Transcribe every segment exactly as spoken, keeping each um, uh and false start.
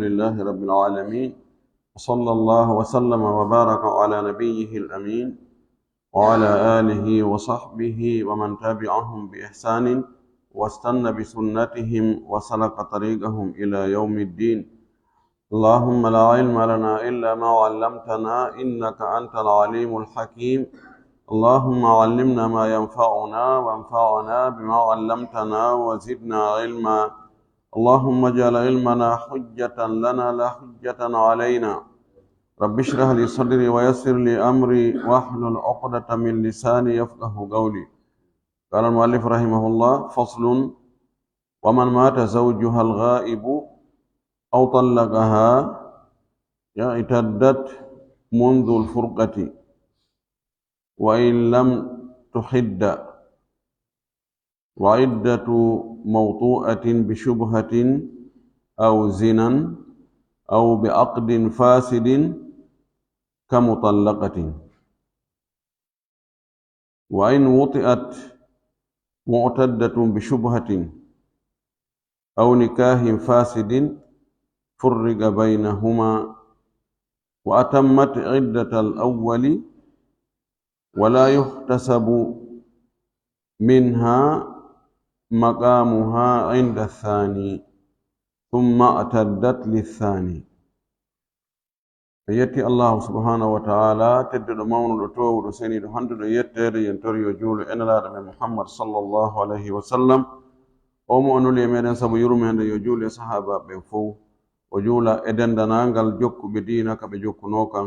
لله رب العالمين، وصلى الله وسلم وبارك على نبيه الأمين وعلى آله وصحبه ومن تبعهم بإحسان واستن بسنتهم وسلك طريقهم إلى يوم الدين. اللهم لا علم لنا إلا ما علمتنا إنك أنت العليم الحكيم. اللهم علمنا ما ينفعنا وانفعنا بما علمتنا وزدنا علما. اللهم اجعل علمنا حجة لنا لا حجة علينا. رب اشرح لي صدري ويسر لي أمري واحلل عقدة من لساني يفقه قولي. قال المؤلف رحمه الله: فصل: ومن مات زوجها الغائب أو طلقها اعتدت منذ الفرقة وإن لم تحد، وعدة موطوءة بشبهة أو زنا أو بعقد فاسد كمطلقة، وإن وطئت معتدة بشبهة أو نكاح فاسد فرق بينهما وأتمت عدة الأول ولا يحتسب منها مقامها عند الثاني ثم اعتدت للثاني. En yetti Allaahu subhaanahu wa ta'aalaa, tedduɗo, mawnuɗo, toowuɗo, seniiɗo, handuɗo yetteede, yen tori yo juulu e Nelaaɗo men Muhammad sallallaahu alayhi wa sallam. O mo o nuli e meɗen sabu yurmeende, yo juulu e sahaabaaɓe ɓen fow. O juula e denndaangal jokkuɓe diina ka ɓe jokkunoo kan.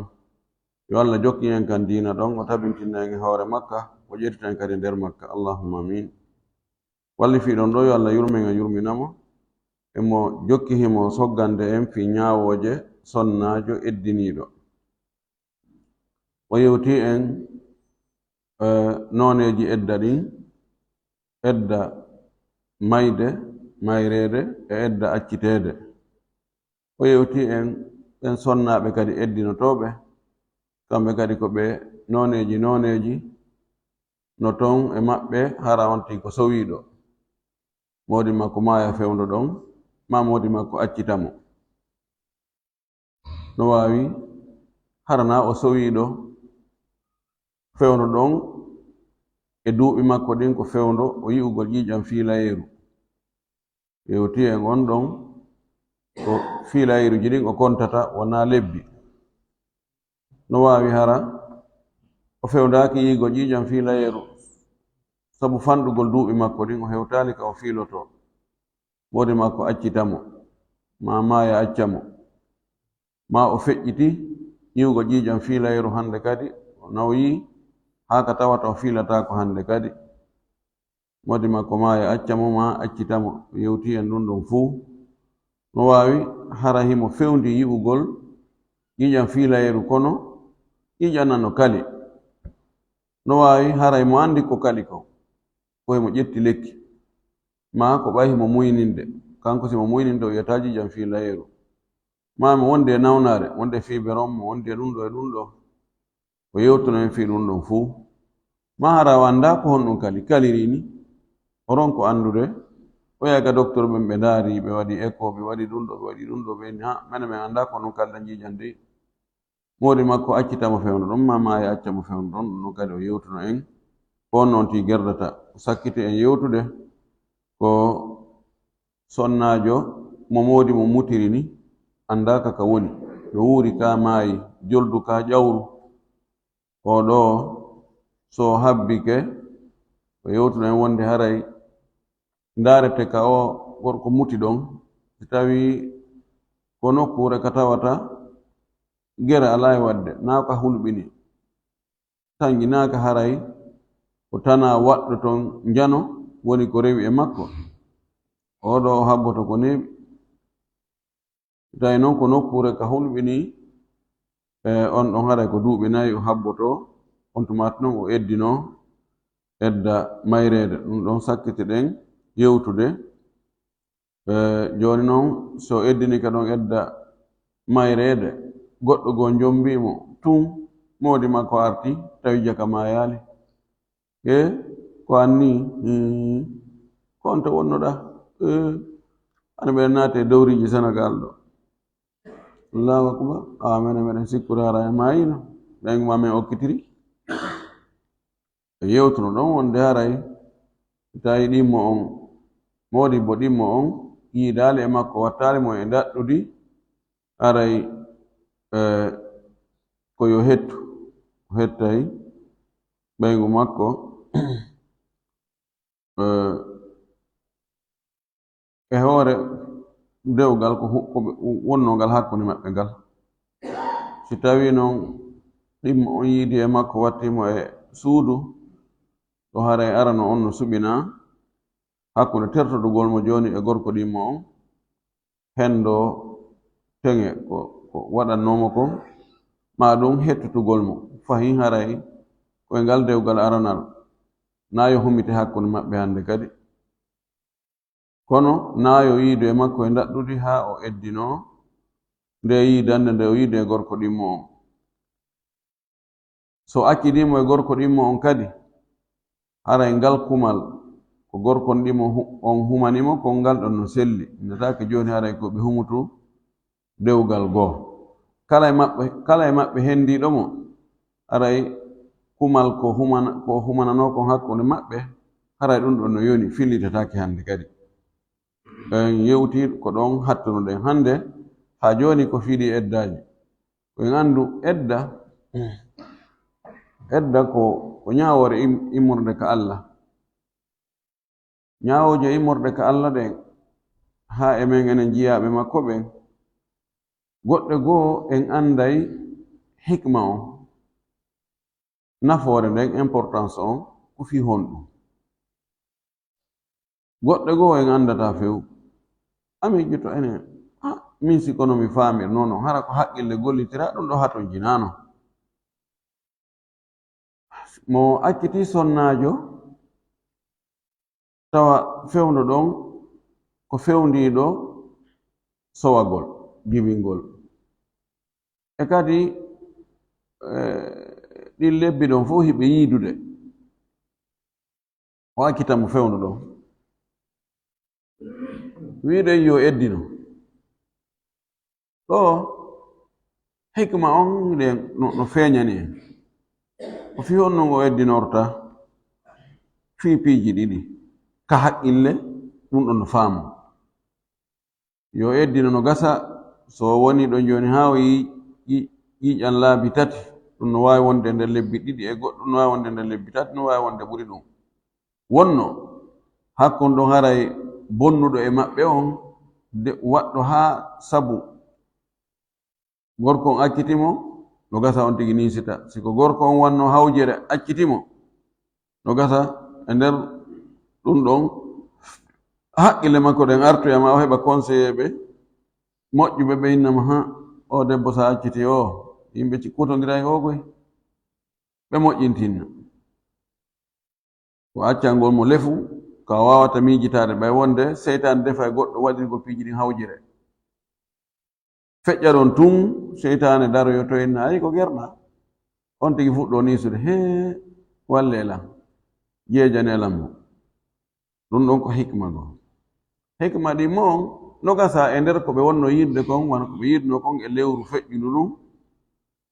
Yo Alla jokkin en kan diina ɗon, o tabintina en e hoore makka, o ƴettita en kadi e nder makka. Allahumma amiin. Wallifiiɗo on ɗoo, yo Alla yurmen, o yurmina mo. E mo jokki himo soggande en fii ñaawooje sonnaajo eddiniiɗo. O yewti en, eh, nooneeji edda ɗin, edda mayde, mayreede, e edda acciteede. O yewti en ɓen sonnaaɓe kadi eddinotooɓe, kamɓe kadi ko ɓe nooneeji nooneeji, no ton e maɓɓe hara on tigi ko sowiiɗo, moodi makko maaya fewndo ɗon, maa moodi makko accita mo. No waawi hara naa o sowiiɗo fewndo ɗon e duuɓi makko ɗin ko fewndo o yi'ugol ƴiiƴam fiilayeeru. Yewti en on ɗon ko fiilayeeruuji ɗin o kontata, wonaa lebbi. No waawi hara o fewndaaki yi'ugol ƴiiƴam fiilayeeru sabu fanɗugol duuɓi makko ɗin, o hewtaali ka o fiilotoo. Moodi makko accita mo, maa maaya acca mo. Maa o feƴƴiti yi'ugol ƴiiƴam fiilayeeru hande kadi, o nawyii haa ka tawata o fiilataako hande kadi. Moodi makko maaya acca mo, maa accita mo. O yewti en ɗun ɗon fuu. No waawi hara himo fewndi yi'ugol ƴiiƴam fiilayeeru, kono ƴiiƴam nan no kali. No waawi haray mo anndi ko kali kon, ko himo ƴetti lekki, maa ko ɓay himo muyninde. Kanko si mo muyninde, o yi'ataa ƴiiƴam fiilayeeru. Maa mo wondi e nawnaare, wondi e fiiberon, mo wondi e ɗun ɗoo e ɗun ɗoo. O yewtino en fii ɗun ɗon fuu. Maa hara o anndaa ko honɗun kali, kaliri ni. O ronko anndude, o yahi ka doktor ɓen, ɓe ndaari, ɓe waɗi écho, ɓe waɗi ɗun ɗoo, ɓe waɗi ɗun ɗoo, ɓe inni, "Ha, menen men anndaa ko honɗun kalɗen ƴiiƴam dey." Moodi makko accita mo fewndo ɗon, maa maaya acca mo fewndo ɗon, ɗun ɗon kadi o yewtuno en. Ko honno on tigi gerdata? O sakkiti en yewtude ko sonnaajo mo moodi mo mutiri ni, anndaaka ka woni. No wuuri ka maayi, joldu ka ƴawru. Oo ɗoo, so o habbike, o yewtuno en wonde haray ndaarete ka oo gorko muti ɗon, si tawii ko nokkuure ka tawata gere alaa e waɗde, naa ka hulɓini, tanƴinaaka, haray ko tanaa waɗɗo ton njano woni ko rewi e makko. Oo ɗoo o habboto ko neeɓi. Tawi non ko nokkuure ka hulɓinii, e on ɗon haray ko duuɓi nayi o habbotoo, on tuma non o eddinoo edda mayreede. Ɗun ɗon sakkitiɗen yewtude. E, jooni non, si o eddinike ɗon edda mayreede, goɗɗo goo jombii mo tun, moodi makko arti, tawi jaka maayaali. E, ko an nii? Hii, ko on to wonnoɗaa? E, hano miɗen naati e dowriiji Senegaal ɗoo. Allahu akbar. Awa, menen, meɗen sikkude haray en maayino. Ɓeyngu ma men okkitiri. E yewtuno ɗon wonde haray tawi ɗimmo on, moodibbo ɗimmo on yiidaali e makko, wattaali mo e ndaɗɗudi, haray, eh, ko yo hettu, o hettay ɓeyngu makko, eh, e hoore dewgal ko hu-, ko ɓe, wonnoo ngal hakkunde maɓɓe ngal. Si tawii non ɗimmo on yiidi e makko, watti mo e suudu, ɗo haray arano on no suɓinaa hakkunde tertodugol mo jooni e gorko ɗimmo on, henndo teŋe ko, ko waɗannoo mo kon, maa ɗum hettutugol mo, fahin haray ko e ngal dewgal aranal, naa yo humite hakkunde maɓɓe hannde kadi. Kono naa yo yiidu e makko e ndaɗɗudi haa o eddinoo nde yiidannde nde o yiidi e gorko ɗimmo on. So accii mo e gorko ɗimmo on kadi, haray ngal kumal ko gorko on ɗimmo hu-, on humani mo, kon ngal ɗon no selli. Innataake jooni haray ko ɓe humutu dewgal goo. Kala e maɓɓe, kala e maɓɓe hendiiɗo mo, haray kumal ko humana-, ko humananoo kon hakkunde maɓɓe, haray ɗum ɗon no yoni, fillitataake hannde kadi. En yewtii ko ɗon hattunoɗen hannde, haa jooni ko fii ɗii eddaaji. Ko en anndu edda, edda ko, ko ñaawoore im-, immorde ka Alla. Ñaawooje immorde ka Alla ɗen, haa e men enen jiyaaɓe makko ɓen, goɗɗe goo en annday hikma on, nafoore nden, importance on, ko fii honɗum. Goɗɗe goo en anndataa few. A miijjoto enen, "Ah, min si kono mi faamirnoo non, hara ko haqqille gollitiraa, ɗum ɗoo hatonjinaano." Mo accitii sonnaajo, tawa fewndo ɗon ko fewndiiɗo sowagol, jibingol. E kadi, eh, ɗin lebbi ɗon fof hiɓe yiidude. O accita mo fewndo ɗon. Wi'uɗen yo eddino. Ɗoo, hikma on nden no, no feeñani en. Ko fii honno o eddinorta? Fii piiji ɗiɗi. Ka haqqille, ɗum ɗon no faamoo. Yo eddino no gasa, so o wonii ɗon jooni haa o yii-, yii-, ƴiiƴan laabi tati, ɗum no waawi wonde nder lebbi ɗiɗi e goɗɗum, no waawi wonde nder lebbi tati, no waawi wonde ɓuri ɗum. Wonno hakkon ɗon haray bonnuɗo e maɓɓe on, de waɗɗo haa sabu gorko on acciti mo, no gasa on tigi ninsita. Si ko gorko on wanno hawjere acciti mo, no gasa e nder ɗum ɗon haqqille makko ɗen artoya ma o heɓa conseiller ɓe moƴƴuɓe ɓe inna mo, "Ha, o debbo sa acciti o, yimɓe ci-, kutondiray o koy." Ɓe moƴƴintinna. Ko accangol mo lefu, ka o waawata miijitaade, ɓay wonde seytaane defa e goɗɗo waɗirgol piiji ɗin hawjere. Feƴƴa ɗon tun, seytaane daroyoto en, "Ayi, ko gerɗa." On tigi fuɗɗoo niisude, "Hee, wallee lan, jeejanee lan mo." Ɗum ɗon ko hikma goo. Hikma ɗin mo on, no gasa e nder ko ɓe wonno yiɗde kon, wano ko ɓe yiɗnoo kon e lewru feƴƴundu ɗum,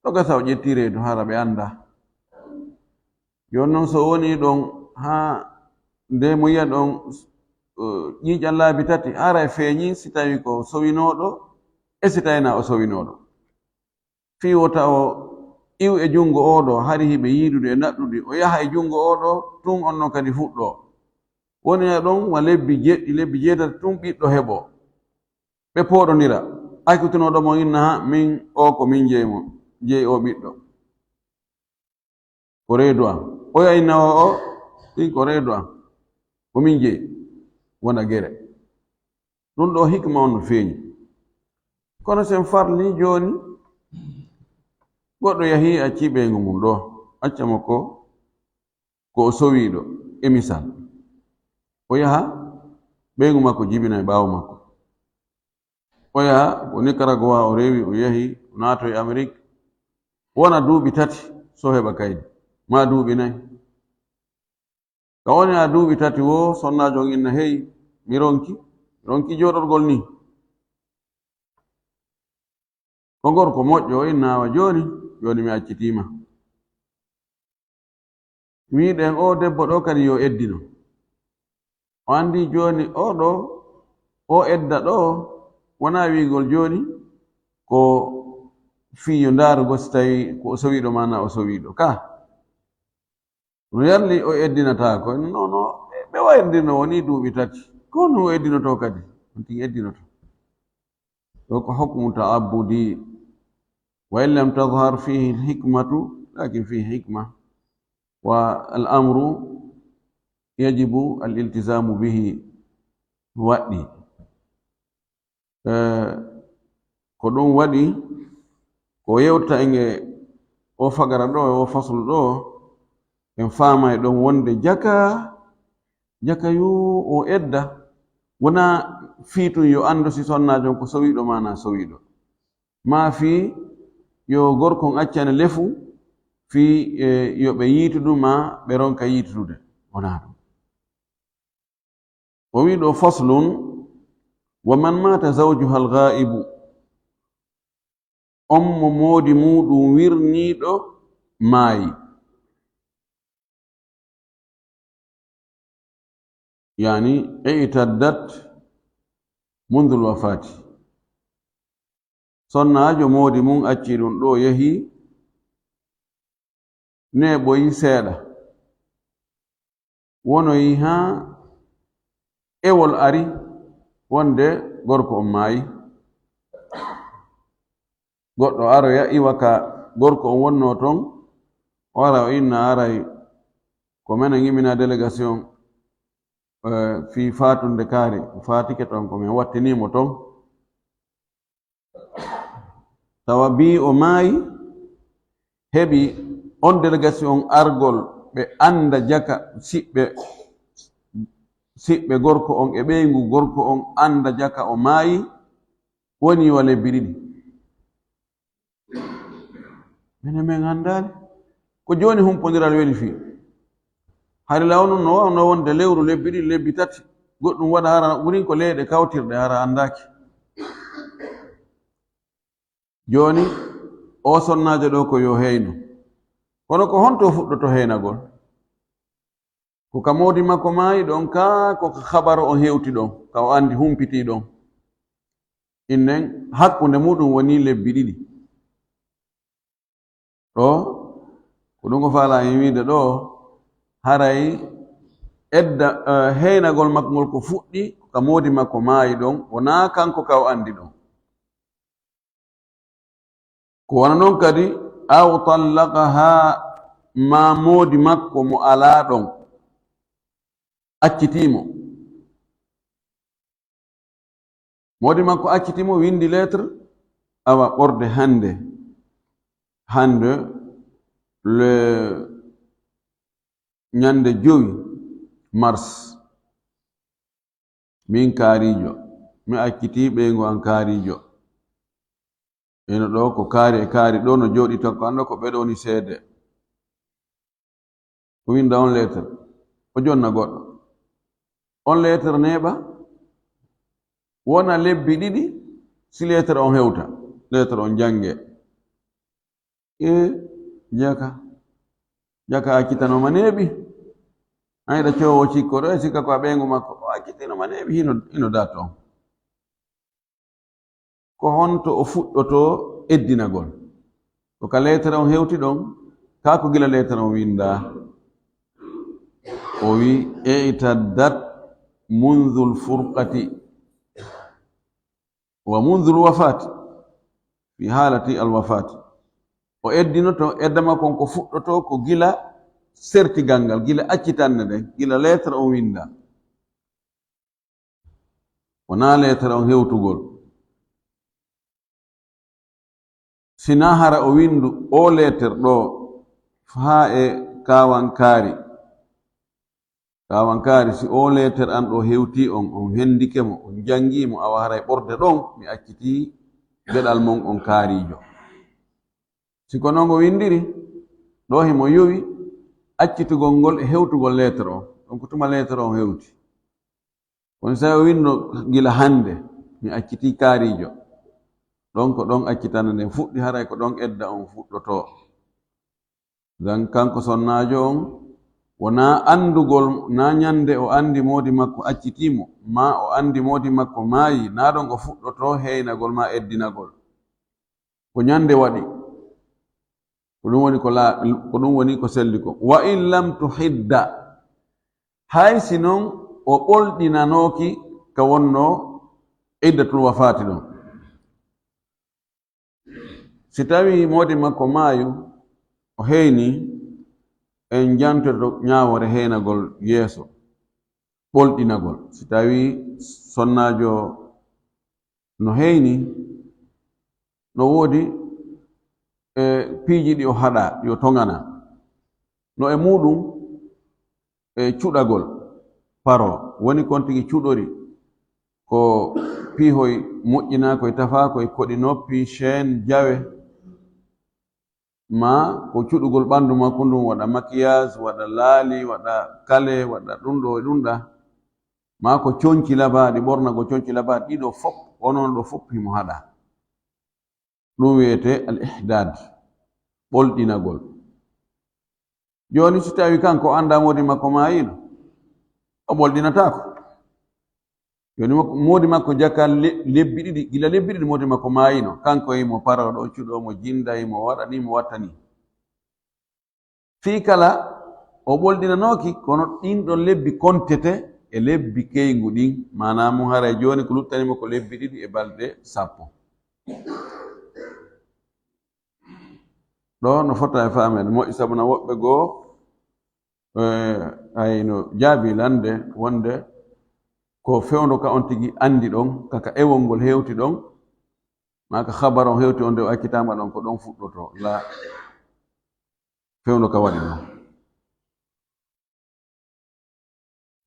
no gasa o ƴetti reedu hara ɓe anndaa. Jooni non, so wonii ɗon haa nde mo yi'a ɗon, eh, ƴiiƴan laabi tati, hara e feeñi si tawii ko sowinooɗo e si tawii naa o sowinooɗo. Fii wota o iw e junngo oo ɗoo, hari hiɓe yiidude e naɗɗudi, o yaha e junngo oo ɗoo, tun on non kadi fuɗɗoo. Woni e ɗon wa lebbi jeɗɗi, lebbi jeetati, tun ɓiɗɗo heɓoo. Ɓe pooɗondira. Akkitinooɗo mo inna, "Ha, min oo ko min jeyi mo, jeyi oo ɓiɗɗo." Ko reedu am. Oya inna o, o, ɗin ko reedu am. Ko min jeyi. Wona gere. Ɗum ɗoo hikma on no feeñi. Kono sen farli jooni, goɗɗo yahii accii ɓeyngu mum ɗoo, acca mo ko, ko o sowiiɗo, e misal. O yaha, ɓeyngu makko jibina e ɓaawo makko. O yaha ko Nicaragua o rewi, o yahi, o naatoyi Amerik. Wona duuɓi tati so heɓa kaydi, maa duuɓi nay. Ka woni haa duuɓi tati woo, sonnaajo on inna, "Hey, mi ronki, mi ronki jooɗorgol nii." O gorko moƴƴo, o inna awa jooni, jooni mi accitii ma. Wi'ɗen oo debbo ɗoo kadi yo eddino. O anndii jooni oo ɗoo, oo edda ɗoo, wonaa wi'ugol jooni ko fii yo ndaarugol si tawii ko o sowiiɗo maa naa o sowiiɗo. Kaa, no yalli o eddinataako? Non, non, ɓe wayrondirno wonii duuɓi tati. Ko honɗun o eddinotoo kadi? On tigi eddinoto. Ɗoo ko hukmu ta'abbudi. Wa in lam tadhhar fihi al-hikmatu, lakin fihi hikma. Wa al-amru yajibu al-iltizamu bihi. Waɗɗii. Eh, ko ɗun waɗi, ko yewta en e oo fagara ɗoo, e oo faslu ɗoo, en faamay ɗon wonde jaka, jaka yo o edda, wonaa fii tun yo anndu si sonnaajo on ko sowiiɗo maa naa sowiiɗo. Maa fii yo gorko on accane lefu, fii, eh, yo ɓe yiitudu maa ɓe ronka yiitudude. Wonaa ɗun. O wi'i ɗoo, faslun, wa man maata zawjuha al-ghaa'ibu, on mo moodi muuɗun wirniiɗo maayi. Yaani, i'taddat mundul wafaati. Sonnaajo moodi mun accii ɗun ɗoo, yehi, neeɓoyi seeɗa. Wonoyi haa ewol ari wonde gorko on maayi. Goɗɗo aroya iwa ka gorko on wonnoo ton, o ara o inna aray ko menen imminaa délégation, eh, fii faatunde kaari, o faatike ton ko men wattinii mo ton. Tawa bii o maayi, heɓi on délégation on argol, ɓe annda jaka siɓɓe, siɓɓe gorko on e ɓeyngu gorko on annda jaka o maayi, wonii wa lebbi ɗiɗi. Mene men anndaali. Ko jooni humpondiral weli fii. Hari law non no waawno wonde lewru, lebbi ɗiɗi, lebbi tati. Goɗɗun waɗa hara wurin ko leyɗe kawtirɗe hara anndaaki. Jooni, oo sonnaajo ɗoo ko yo heyno. Kono ko honto o fuɗɗoto heynagol? Ko ka moodi makko maayi ɗon, kaa ko ka habaru on hewti ɗon, ka o anndi humpitii ɗon? Innen, hakkunde muɗum wonii lebbi ɗiɗi. Ɗoo, ko ɗum o faalaa en wiide ɗoo, haray edda, eh, heynagol makko ngol ko fuɗɗi ka moodi makko maayi ɗon, wonaa kanko ka o anndi ɗon. Ko wano non kadi, aw tallaqahaa, maa moodi makko mo alaa ɗon accitii mo. Moodi makko accitii mo, winndi lettre, awa ɓorde hannde. Hannde, le ñannde jowi mars. Min kaariijo, mi accitii ɓeyngu an kaariijo. Ino ɗoo ko kaari e kaari ɗoo no jooɗii ton, ko annda ko ɓee ɗoo woni seede. O winnda on lettre, o jonna goɗɗo. On lettre neeɓa, wona lebbi ɗiɗi, si lettre on hewta, lettre on janngee. E jaka, jaka accitanooma neeɓi. An hiɗa coowo cikko ɗoo, e sikka ko a ɓeyngu makko. O accitinooma neeɓi, hino, hino da ton. Ko honto o fuɗɗotoo eddinagol? Ko ka leetere on hewti ɗon, kaa ko gila leetere on winndaa? O wi'i, "I'taddat mundul furqati wa mundul wafaati, fi haalati al wafaati." O eddinoto, edda makko on ko fuɗɗotoo ko gila sertigal ngal, gila accitannde nden, gila leetere on winndaa. Wonaa leetere on hewtugol. Sinaa hara o winndu oo leetere ɗoo faa e kaawankaari. Kaawankaari, si oo leetere an ɗoo hewtii on, on henndike mo, on janngii mo, awa haray ɓorde ɗon, mi accitii geɗal mon on kaariijo. Si ko non o winndiri, ɗoo himo yowi accitugol ngol e hewtugol leetere on. Ɗon ko tuma leetere on hewti. Kono si o winndo gila hannde, mi accitii kaariijo. Ɗon ko ɗon accitana nden fuɗɗi, haray ko ɗon edda on fuɗɗotoo. Ngam kanko sonnaajo on, wonaa anndugol, naa ñande o anndi moodi makko accitii mo, maa o anndi moodi makko maayi, naa ɗon o fuɗɗotoo heynagol maa eddinagol. Ko ñande waɗi. Ko ɗum woni ko laa-, ko ɗum woni ko selli ko. Wa in lam tuhidda. Hay si non o ɓolɗinanooki ka wonnoo iddatul wafaati ɗon. Si tawii moodi makko maayu, o heyni, en jantoto ñaawoore heynagol yeeso, ɓolɗinagol. Si tawii sonnaajo no heyni, no woodi, e, piiji ɗi o haɗaa, ɗi o toŋanaa. No e muuɗum, e cuɗagol, paro, woni kon tigi cuɗori, ko piihoy moƴƴinaa, koy tafaa, koy koɗi noppi, chaîne, jawe, maa ko cuɗugol ɓanndu makko ndun, waɗa maquillage, waɗa laali, waɗa kale, waɗa ɗum ɗo e ɗum ɗa, maa ko conci labaaɗi, ɓornagol conci labaaɗi, ɗiɗo fof, onon ɗo fof himo haɗaa. Ɗum wi'etee al-ihdad, ɓolɗinagol. Jooni, si tawii kanko o anndaa moodi makko maayino, o ɓolɗinataako. Jooni, mo-, moodi makko jaka le-, lebbi ɗiɗi, gila lebbi ɗiɗi moodi makko maayino, kanko himo paroo ɗo, cuɗoo mo, jinda, himo waɗa nii, mo watta nii. Fii kala o ɓolɗinanooki, kono ɗin ɗon lebbi kontete e lebbi keyngu ɗin, maanaa mun haray jooni ko luttani mo ko lebbi ɗiɗi e balɗe sappo. Ɗo no fota e faameede moƴƴi, sabu na woɓɓe goo, eh, ay no jaabii lande wonde ko fewndo ka on tigi anndi ɗon, ka, ka ewol ngol hewti ɗon, maa ka habar on hewti on nde o accitaama ɗon, ko ɗon fuɗɗotoo. La. Fewndo ka waɗi ɗon.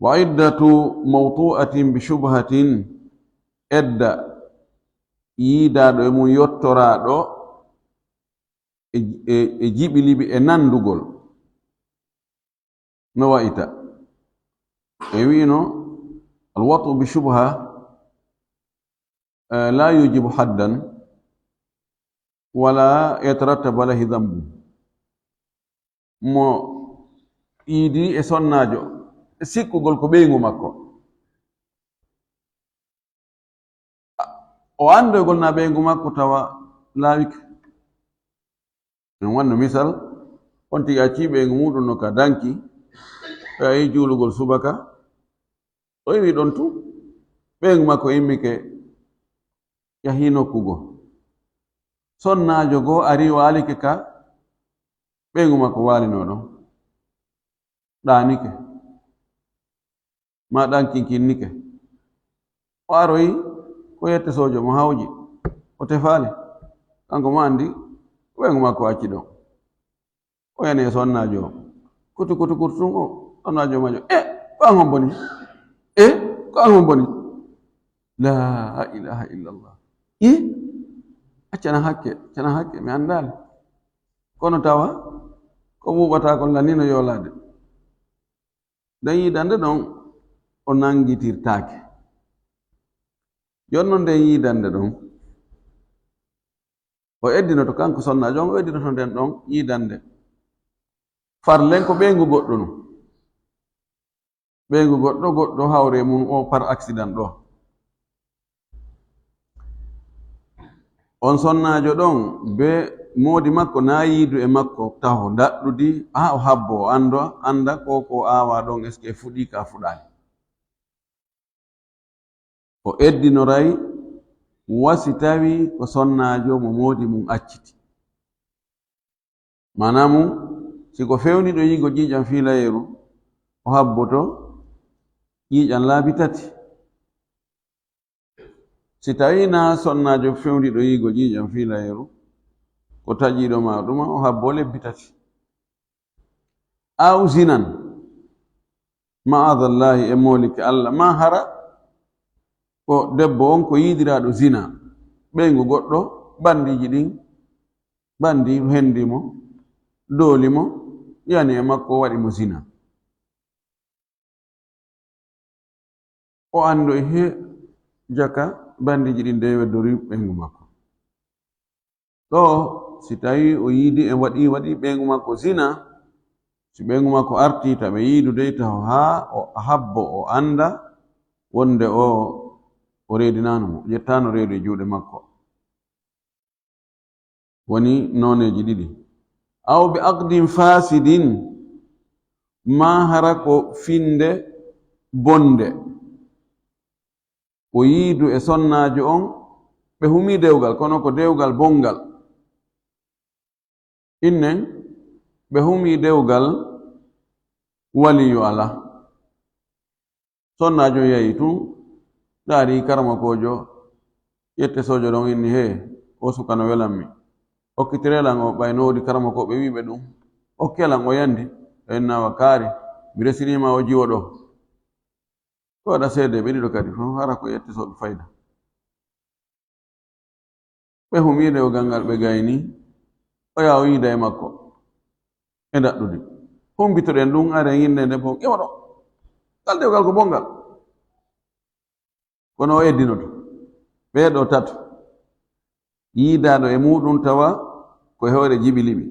Wa iddatu mawtu'atin bi shubhatin, edda yiidaaɗo e mun yottoraaɗo e, e, e jiɓiliɓi e nanndugol. No wa'ita. E wi'ino, al wat'u bi shubha, eh, la yujibu haddan, wala yatarattabu alayhi dhanbu. Mo yiidi e sonnaajo, e sikkugol ko ɓeyngu makko. A-, o anndoygol na ɓeyngu makko tawa laawike. En wanno misal, on tigi accii ɓeyngu muuɗum no ka danki, o yahi juulugol subaka, o iwi ɗon tun, ɓeyngu makko immike, yahii nokku goo. Sonnaajo goo arii waalike ka ɓeyngu makko waalinoo ɗon, ɗaanike, maa ɗankinkinnike. O aroyi ko yette soojo mo hawji, o tefaali. Kanko mo anndi ko ɓeyngu makko acci ɗon. O yani e sonnaajo on. Kutu, kutu, kutu tun o, sonnaajo on maajo, "E, ko an homboni? E, ko an homboni?" Laa ilaaha illallah. I? Accana hakke, accana hakke, mi anndaali. Kono tawa, ko ɓuuɓataa kon lan ni no yoolaade. Nden yiidande ɗon, o nanngitirtaake. Jooni non nden yiidande ɗon, o eddinoto, kanko sonnaajo on, o eddinoto nden ɗon yiidande. Farlen ko ɓeyngu goɗɗo non. Ɓeyngu goɗɗo, goɗɗo hawre mun o par accident ɗo. On sonnaajo ɗon, be moodi makko na yiidu e makko taho, ndaɗɗudi, haa o habbo, o anndo, annda ko, ko aawaa ɗon, est-ce que fuɗii ka fuɗaali. O eddinoray wa si tawii ko sonnaajo mo moodi mun acciti. Maanaa mun, si ko fewndiiɗo yiigo ƴiiƴan fiilayeeru, o habboto ƴiiƴan laabi tati. Si tawii na sonnaajo fewndiiɗo yiigo ƴiiƴan fiilayeeru, ko taƴiiɗo maa ɗuma, o habbo lebbi tati. Aw zinan, ma'adallaahi, e moolike Alla, maa hara ko debbo on ko yiidiraaɗo zina, ɓeyngu goɗɗo, banndiiji ɗin, banndi henndi mo, dooli mo, yani e makko, waɗi mo zina. O anndoyi he jaka banndiiji ɗin de weddori ɓeyngu makko. Ɗoo, si tawii o yiidi en waɗii, waɗii ɓeyngu makko zina, si ɓeyngu makko artii ta ɓe yiidude, taho haa o habbo, o annda wonde o, o reedinaano mo, o ƴettaano reedu e juuɗe makko. Woni nooneeji ɗiɗi. Aw bi aqdin fasidin, maa hara ko finnde bonnde. O yiidu e sonnaajo on, ɓe humii dewgal, kono ko dewgal bonngal. Innen, ɓe humii dewgal waliyu alaa. Sonnaajo on yahi tun, ndaari karamokoojo, ƴette soojo ɗon inni, "Hee, oo suka no welammi. Okkitiree lan o, ɓay no woodi karamokooɓe wi'uɓe ɗun. Okkee lan o yandi." O inna wa kaari, "Mi resiniima oo jiwo ɗoo." Ɓe waɗa seedeeɓe ɗiɗo kadi, fow hara ko ƴette sooɓe fayda. Ɓe humii dewgal ngal ɓe gayni, o yaha o yiida e makko e ndaɗɗudi. Humpitoɗen ɗun, aren innde nden fow, ƴewoɗon. Ngal dewgal ko bonngal. Kono o eddinoto. Ɓee ɗoo tato. Yiidaaɗo e muuɗun tawa ko e hoore jiɓi liɓi.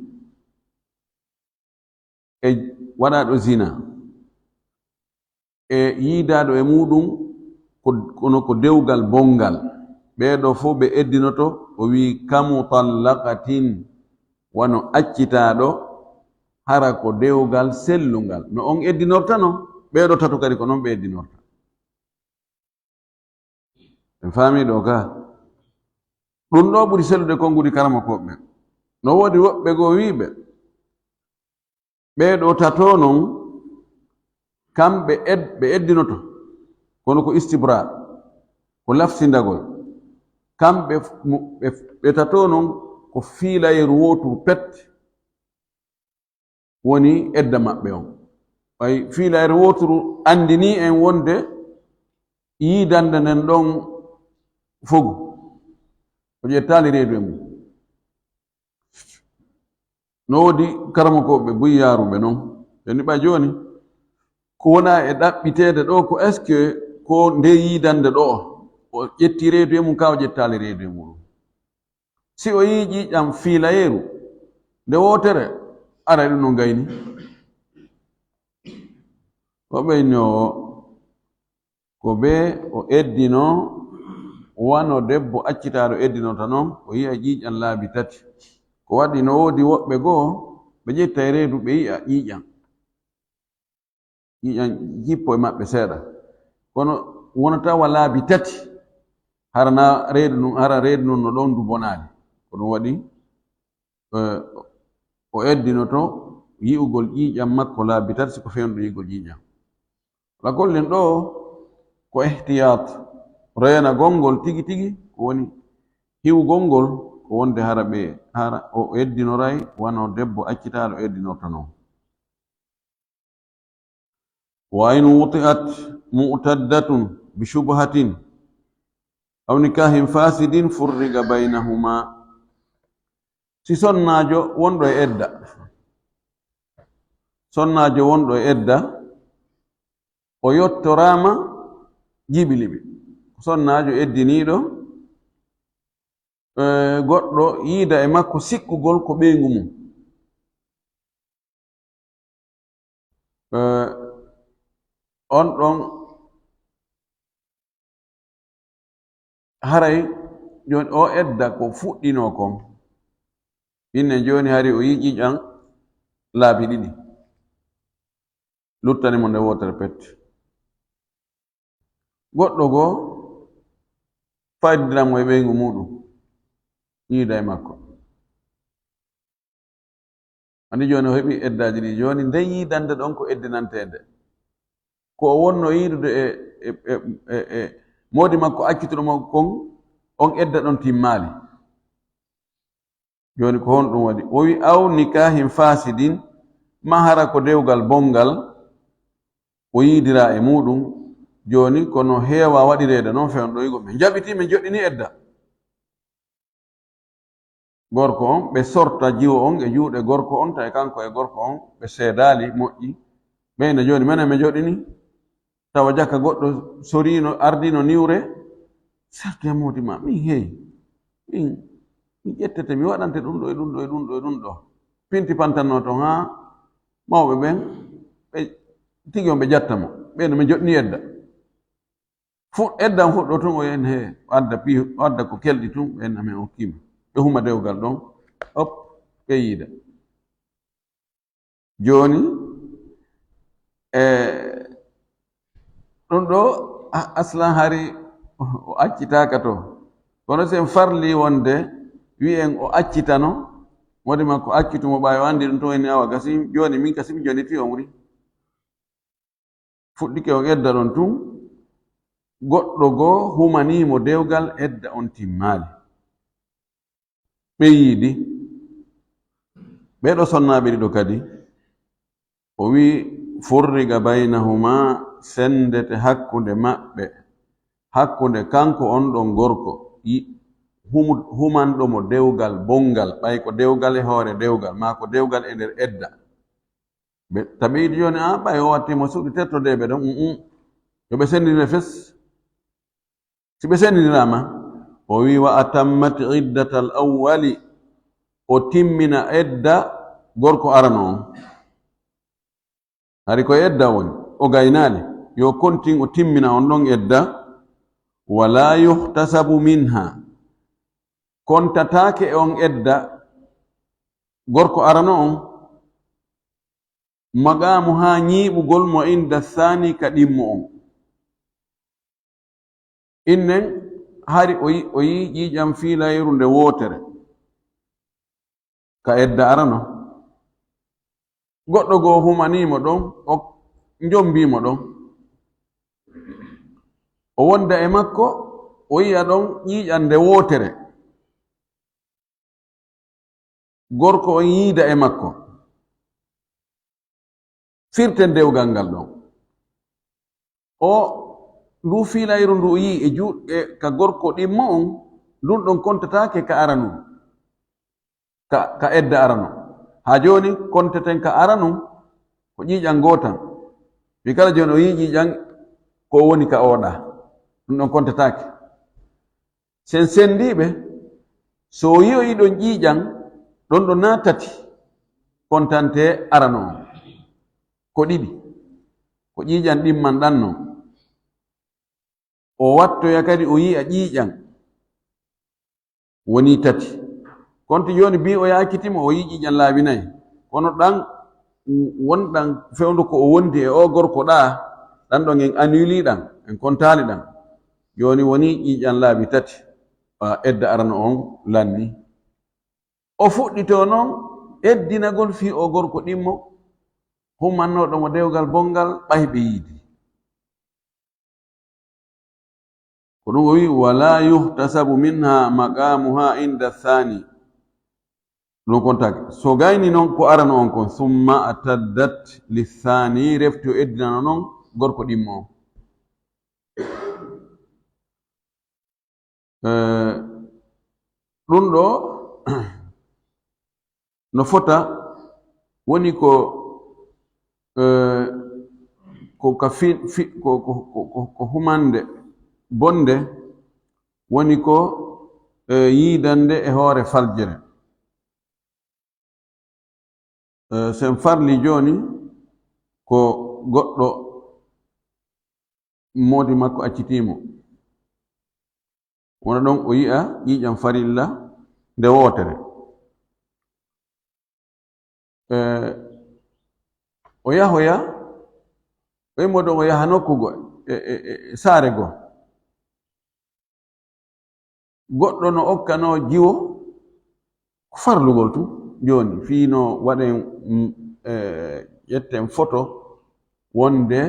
E waɗaaɗo zina, e yiidaaɗo e muuɗun ko, kono ko dewgal bonngal. Ɓee ɗoo fow ɓe eddinoto, o wi'i, "Kamutallaqatin", wano accitaaɗo, hara ko dewgal sellungal. No on eddinorta non, ɓee ɗoo tato kadi ko non ɓe eddinorta. En faamii ɗoo ka? Ɗun ɗoo ɓuri sellude konguɗi karamokooɓe ɓen. No woodi woɓɓe goo wi'uɓe, ɓee ɗoo tato non, kamɓe ed-, ɓe eddinoto, kono ko istibra, ko lafsindagol. Kamɓe f-, mu-, ɓe, ɓe tato non, ko fiilayru wooturu pet. Woni edda maɓɓe on. Ɓay fiilayre wooturu anndinii en wonde yiidande nden ɗon fogu. O ƴettaali reedu e mum. No woodi karamokooɓe buy yaaruɓe non. Ɓe ni ɓay jooni, ko wona e ɗaɓɓiteede ɗoo, ko est-ce que ko nde yiidande ɗoo, o ƴetti reedu e mum, ka o ƴettaali reedu e mum? Si o yi'i ƴiiƴan fiilayeeru nde wootere, aray ɗun no gayni. O ɓeyni o, ko bee o eddinoo, wano debbo accitaaɗo eddinorta non, o yi'a ƴiiƴan laabi tati. Ko waɗi no woodi woɓɓe goo, ɓe ƴetta e reedu, ɓe yi'a ƴiiƴan. Ƴiiƴan jippo e maɓɓe seeɗa. Kono wonata wa laabi tati, hara na reedu ndun, hara reedu ndun no ɗon ndu bonaali. Ko ɗun waɗi, eh, o eddinoto yi'ugol ƴiiƴan makko laabi tati, si ko fewndo yi'ugol ƴiiƴan. Wala gollen ɗoo ko ihtiyaat, reenagol ngol tigi tigi, ko woni hiwugol ngol, ko wonde hara ɓe, hara o eddinoray wano debbo accitaaɗo eddinorta non. Wa in wuti'at mu'taddatun bi shubhatin aw nikahin fasidin furriqa baynahuma. Si sonnaajo wonɗo e edda, sonnaajo wonɗo e edda, o yottoraama jibiliɓe. Sonnaajo eddiniiɗo, eh, goɗɗo yiida e makko sikkugol ko ɓeyngu mum. Eh, on ɗon haray jooni o edda ko fuɗɗinoo kon. Innen jooni hari o yi'i ƴiiƴan laabi ɗiɗi. Luttani mo nde wootere pet. Goɗɗo goo faydiran mo e ɓeyngu muuɗum, yiida e makko. Anndi jooni o heɓii eddaaji ɗi. Jooni nden yiidande ɗon ko eddinanteende. Ko o wonno yiidude e, e, e, e, e moodi makko accituɗo mo kon, on edda ɗon timmaali. Jooni ko honɗum waɗi? O wi'i, "Aw nikahin fasidin, maa hara ko dewgal bonngal, o yiidiraa e muuɗum." Jooni ko no heewaa waɗireede non fewndo yi'ugol. Ɓe jaɓitii, ɓe joɗɗinii edda. Gorko on, ɓe sorta jiwo on e juuɗe gorko on, tawi kanko e gorko on, ɓe seedaali moƴƴi. Ɓe ina jooni, menen men joɗɗinii. Tawa jaka goɗɗo soriino, ardiino niwre, sarde moodi maa, min hey, min, Mi ƴettete, mi waɗante ɗun ɗoo e ɗun ɗoo e ɗun ɗoo e ɗun ɗoo. Pinti pantannoo ton haa mawɓe ɓen, ɓe tigi on ɓe jatta mo. Ɓen no mi joɗni edda. Fu-, edda on fuɗɗoo tun, o en he, o adda pi-, o adda ko kelɗi tun, ɓen amen okkii mo. Ɓe huma dewgal ɗon, hop, ɓe yiida. Jooni, e, ɗun ɗoo, a-, aslan hari o accitaaka to. Kono si en farlii wonde, wi'en o accitano, wonde makko accitu mo ɓay o anndi ɗun tun, en awa gasi, jooni min ka si mi joniti on wuri. Fuɗɗike on edda ɗon tun, goɗɗo goo humanii mo dewgal, edda on timmaali. Ɓe yiidi. Ɓee ɗoo sonnaaɓe ɗiɗo kadi, o wi'i, furriga baynahumaa, senndete hakkunde maɓɓe, hakkunde kanko on ɗon gorko, yi-, humu-, humanɗo mo dewgal bonngal, ɓay ko dewgal e hoore dewgal, maa ko dewgal e nder edda. Ɓe, tabiiti jooni, an, ɓay o watti mo suuɗi tettodeeɓe ɗon, mm, mm. Yo ɓe senndinire fes. Si ɓe senndiniraama, o wi'i, wa atammat iddatal awwali, o timmina edda gorko arano on. Hari ko edda woni, o gaynaali, yo kontin o timmina on ɗon edda, wala yuhtasabu minha, kontataake e on edda gorko arano on, maqaamu haa ñiiɓugol mo inda saani ka ɗimmo on. Innen, hari o yi-, o yi'i ƴiiƴan fiilayru nde wootere ka edda arano. Goɗɗo goo humanii mo ɗon, o njombii mo ɗon. O wonda e makko, o yi'a ɗon ƴiiƴan nde wootere. Gorko on yiida e makko. Firten dewgal ngal ɗon. O, ndu fiilayru ndu o yi'i e juu-, e ka gorko ɗimmo on, ndun ɗon kontataake ka aranun, ka, ka edda aranun. Haa jooni konteten ka aranun, ko ƴiiƴan gootan. Wi kala jooni o yi'i ƴiiƴan ko woni ka oɗa. Ɗun ɗon kontataake. Sen senndiiɓe, so o yi'oyi ɗon ƴiiƴan, ɗon ɗon naa tati, kontante arano on. Ko ɗiɗi. Ko ƴiiƴan ɗimman ɗan non. O wattoya kadi o yi'a ƴiiƴan. Wonii tati. Konti jooni bii o yaakiti mo, o yi'i ƴiiƴan laabi nay. Kono ɗan won ɗan fewndo ko o wondi e oo gorko ɗaa, ɗan ɗon en anulii ɗan, en kontaali ɗan. Jooni wonii ƴiiƴan laabi tati, a, edda arano on lanni. O fuɗɗitoo non eddinagol fii oo gorko ɗimmo, humannooɗo mo dewgal bonngal, ɓay ɓe yiidi. Ko ɗun o wi'i, "Wala yuhtasabu minha maqamuha inda thani." Ɗun kontaake. So gayni non ko arano on kon, "Summa ataddat lithani", refti o eddinano non gorko ɗimmo on. Eh, ɗun ɗoo, no fota woni ko, eh, ko ka fi-, fi-, ko, ko, ko, ko, ko humande bonde, woni ko, eh, yiidande e hoore faljere. Eh, sen farli jooni ko goɗɗo moodi makko accitii mo. Wona ɗon o yi'a ƴiiƴam farilla nde wootere. Eh, o yahoya, o immo ɗon o yaha nokku goo, e, e, e, e saare goo. Goɗɗo no okkanoo jiwo, ko farlugol tun. Jooni, fii no waɗen, mm, eh, ƴetten foto wonde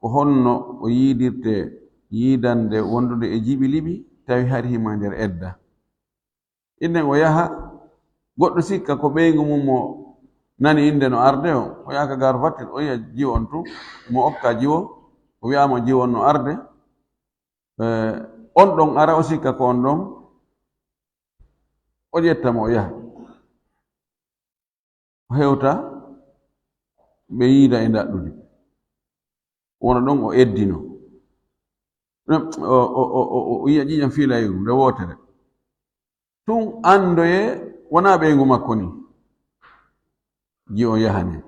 ko honno o yiidirtee yiidande wondude e jiɓi liɓi, tawi hari himo e nder edda. Innen o yaha, goɗɗo sikka ko ɓeyngu mun mo nani innde no arde on, o yaha ka gaaru fattir, o yi'a jiwo on tun, mo okka jiwo, o wi'a mo jiwo on no arde. Eh, on ɗon ara, o sikka ko on ɗon, o ƴetta mo, o yaha. O hewta, ɓe yiida e ndaɗɗudi. Wona ɗon o eddino. O, o, o, o, o yi'a ƴiiƴam fiilayru nde wootere. Tun anndoyee wonaa ɓeyngu makko nii. Ji'on yahanee.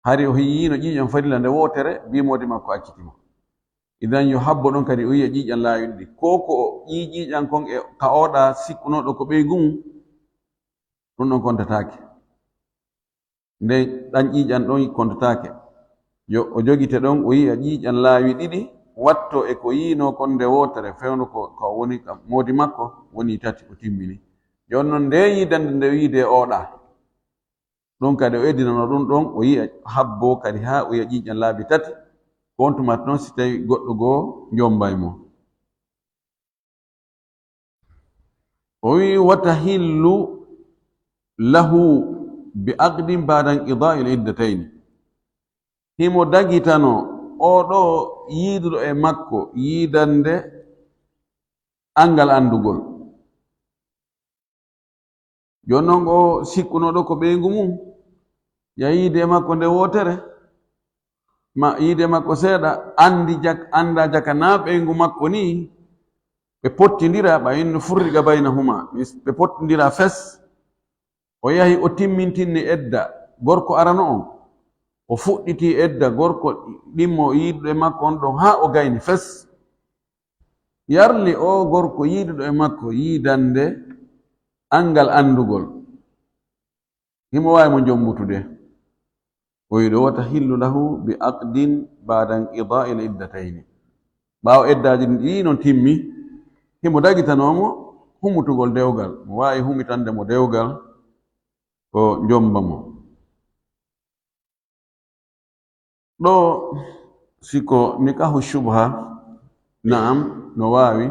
Hari o yi'ino ƴiiƴan farilla nde wootere, bii moodi makko acciti mo. Idan yo habbo ɗon kadi o yi'a ƴiiƴan laawiɗi ɗi. Ko ko o ƴii ƴiiƴan kon e ka oɗa sikkunooɗo ko ɓeyngu mum, ɗun ɗon kontataake. Nden ɗan ƴiiƴan ɗon kontataake. Yo o jogite ɗon, o yi'a ƴiiƴan laawi ɗiɗi, wattoo e ko yi'inoo kon nde wootere, fewndo ko, ko woni ka moodi makko, woni tati, o timmini. Jooni non, nde yiidande nde wiide oɗa, ɗun kadi o eddinano ɗun ɗon, o yi'a habboo kadi haa o yi'a ƴiiƴan laabi tati, ko on tuma non si tawi goɗɗo goo jombay mo. O wi'i, "Wa tahillu lahu bi aqdin ba'da inqida'il iddatayni." Himo dagitano oo ɗoo yiiduɗo e makko yiidande anngal anndugol. Jooni non, o sikkunooɗo ko ɓeyngu mum, ya yiide e makko nde wootere, ma yiide e makko seeɗa, anndi jak-, anndaa jaka naa ɓeyngu makko nii, ɓe pottindira, ɓa innu furriqa baynahuma, ɓe pottindira fes. O yahi, o timmintinni edda gorko arano on, o fuɗɗiti edda gorko ɗimmo yiiduɗo e makko on ɗon, haa o gayni fes. Yarli oo gorko yiiduɗo e makko yiidande anngal anndugol. Himo waawi mo jombutude. O wi'i ɗoo, "Wa tahillu lahu bi aqdin ba'da inqida'il iddatayni." Ɓaawo eddaaji ɗin ɗiɗi non timmi, himo dagitanoo mo humutugol dewgal. Mo waawi humitande mo dewgal, o jomba mo. Ɗoo, si ko nikahu shubha, na'am, no waawi,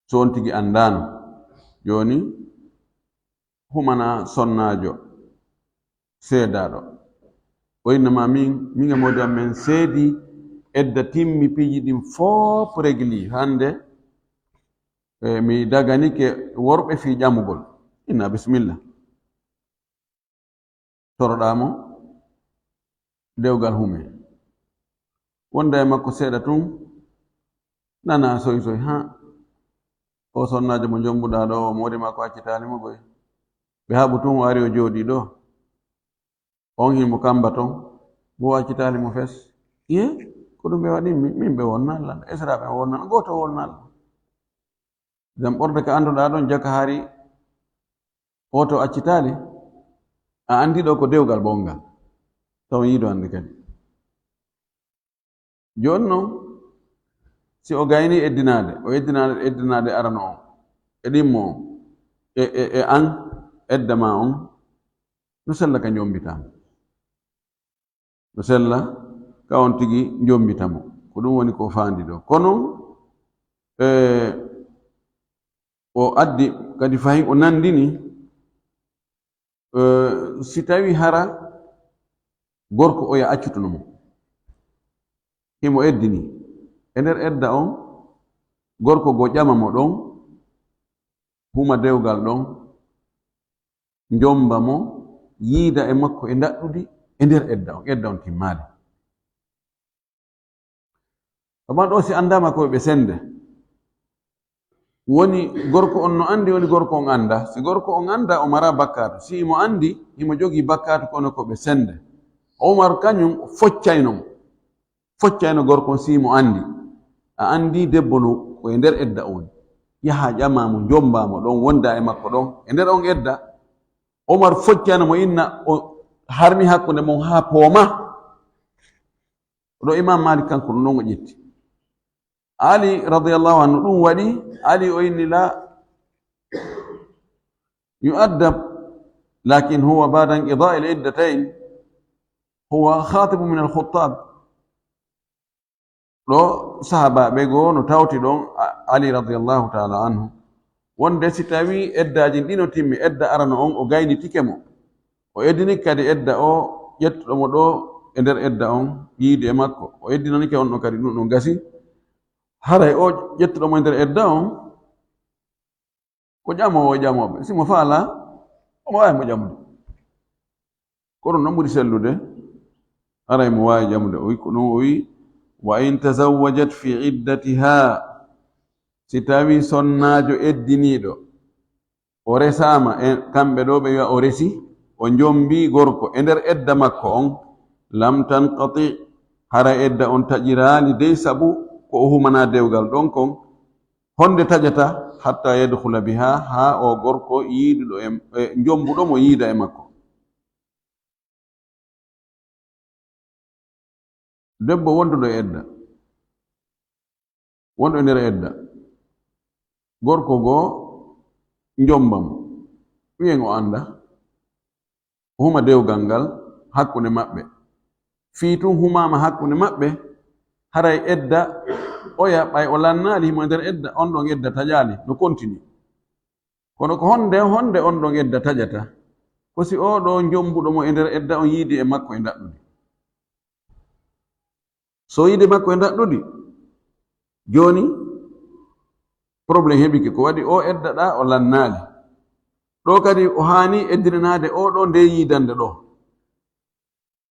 so on tigi anndaano. Jooni, humana sonnaajo seedaaɗo. O inna ma min, min e moodi am men seedi edda timmi piiji ɗin fof regli hannde, e mi daganike worɓe fii ƴamugol. Inna bismillah. Toroɗaa mo dewgal hume. Wonda e makko seeɗa tun, nana soy soy, ha, o sonnaajo mo jombuɗaa ɗoo, o moodi makko accitaali mo koy. Ɓe haɓu tun, o ari o jooɗii ɗoo. On himo kamba ton, mo accitaali mo fes. Iye, ko ɗum ɓe waɗi, min, min ɓe wonnaa Alla, esra ɓe wonnaa, gooto wonnaa Alla. Ngam ɓorde ka annduɗaa ɗon jaka hari, oto accitaali, a anndi ɗoo ko dewgal bongal. Taw yiido annde kadi. Jooni non, si o gayni eddinaade, o eddinaade, eddinaade arano on, e ɗimmo on, e, e, e an, edda maa on, no sella ka njombitaa. No sella ka on tigi njombita mo. Ko ɗum woni ko faandi ɗoo. Kono, e, o addi kadi fahin o nandini, e, si tawi hara gorko oya accutuno mo. Himo eddini. E nder edda on, gorko go ƴama mo ɗon, huma dewgal ɗon, njomba mo, yiida e makko e ndaɗɗudi e nder edda on, edda on timmaali. Amma ɗoo si anndaama ko ɓe sende, woni gorko on no anndi, woni gorko on annda. Si gorko on annda, o mara bakkaatu. Si himo anndi, himo jogii bakkaatu, kono ko ɓe sende. Umar kañum foccayno mo. Foccayno gorko on si mo anndi. A anndi debbo no ko e nder edda on. Yaha ƴama mo, njomba mo ɗon, wonda e makko ɗon. E nder on edda, Umar foccayno mo inna o harmi hakkunde mon haa pooma. Ɗo Imam Malik kanko non o ƴetti. Ali radiyallahu anhu ɗum waɗi, Ali o inni la yu'addab, lakin huwa ba'da inqida'il iddatayn, huwa khatibu min al-khuttab. Ɗo sahabaaɓe goo no tawti ɗon, A-, Ali radiyallahu ta'ala anhu, wonde si tawii eddaaji ɗin no timmi, edda arano on o gaynitike mo, o eddini kadi edda o ƴettuɗo mo ɗo e nder edda on, yiide e makko, o eddinanike on ɗon kadi, ɗum ɗon gasi, haray o ƴettuɗo mo e nder edda on, ko ƴamoowo e ƴamooɓe. Si mo faalaa, omo waawi mo ƴamude. Ko ɗum ɗon ɓuri sellude, haray mo waawi ƴamude. O wi ko ɗum o wi, "Wa in tazawwajat fi iddatiha." Si tawii sonnaajo eddiniiɗo, o resaama, e kamɓe ɗoo ɓe wi'a o resi, o njombii gorko e nder edda makko on, lam tanqati, hara edda on taƴiraali dey sabu ko o humanaa dewgal ɗon kon, honde taƴata, hatta yadkhula biha, haa o gorko yiiduɗo e, e njombuɗo mo yiida e makko. Debbo wonduɗo e edda, wonɗo e nder edda, gorko goo njomba mo, wi'en o annda, o huma dewgal ngal hakkunde maɓɓe. Fii tun humaama hakkunde maɓɓe, haray edda oya, ɓay o lannaali himo e nder edda, on ɗon edda taƴaali, no kontini. Kono ko honde, honde on ɗon edda taƴata? Ko si oo ɗoo njombuɗo mo e nder edda on yiidi e makko e ndaɗɗudi. So yiidi makko e ndaɗɗudi, jooni problème heɓike. Ko waɗi oo edda ɗaa o lannaali. Ɗoo kadi o haani eddinanaade oo ɗoo ndee yiidande ɗoo.